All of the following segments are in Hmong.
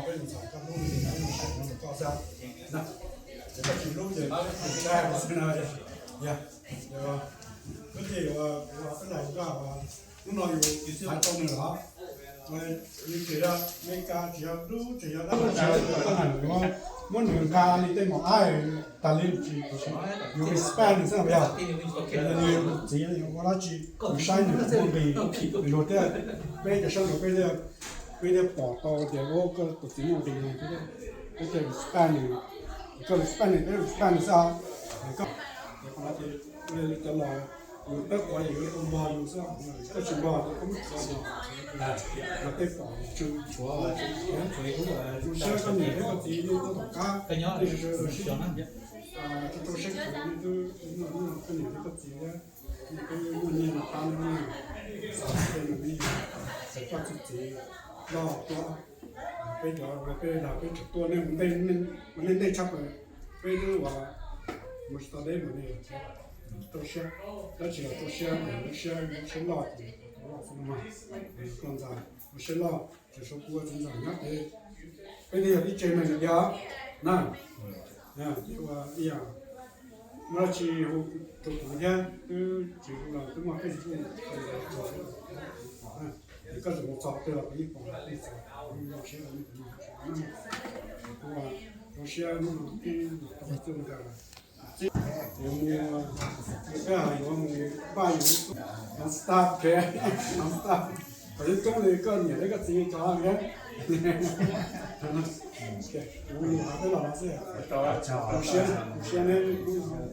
Peb mus txog koj hlub ces koj mus saib no koj xwb na. Ces koj tsis hlub ces koj tsis saib xwb na. Yog, yog, hnub ces yuav, yuav xab lais koj hnub no yus hais tau nws los. Yus tsis yog Amelikas, tsis yog dub, tsis yog dab, tsis yog koj hais muab nws nqa li tej mos aib tas li tsis, yus respect nws xwb yog. Nws yog tus txiv, yus ua dab tsi yus saib nws muaj nqis, yus thiaj, peb cov sab nraud peb thiaj, peb thiaj pom tau tias ua koj tus txiv muaj nqis, peb thiaj respect nws, koj respect nws, peb respect nws xwb. Koj, ces qhov no ces ua li cas los yus peb quav yus yuav tau npog yus xwb, koj tsis npog ces koj muab tso los, los tej pom tsw. Zoo siab koj niam thiab koj txiv nej tuaj tom qab, nej sawv daws sib, rau rau siab khwv, nej twb, koj niam thiab koj txiv thiab, nej twb muaj nyiaj no pab nej, xav tej no nej, koj txiv txiv loj tuaj, peb cov peb dag peb tseem tuaj nej ua ntej, ua nej ntej tshaj plaws, peb twb ua mus tsis tau deb mus li. Rau siab, tab sis rau siab, lub siab, lub siab loj ces loj xwb no, koj ntxhais lub siab loj, tseem sau kuv txiv ntxawm nyob pem, peb twb yog tib tsev neeg tiag na. Ces ua ib yam muaj dab tsi hu rau kuv thiab, twb tsis hu los twb muaj Facebook, es koj tseem mus txog twg los kuv yeej pom, kuv yeej txog, kuv yeej zoo siab rau nej cov neeg. Kuv zoo siab hnub no twb tau txij ntawd, yuav mus, yuav peb yuav mus npaj yus non stop, non stop, kom yeej coob li koj niam thiab koj txiv cov thiab. Kuv mus hais peb los no xwb. Zoo siab, zoo siab neb hnub no.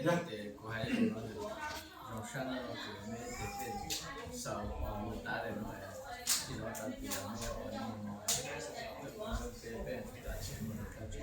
Yog ces kuv hais li no, zoo sab no ces mej tej xaus ua tab li no, tsis zov tau tias mej ua no no, peb peb tsis muaj dab tsi.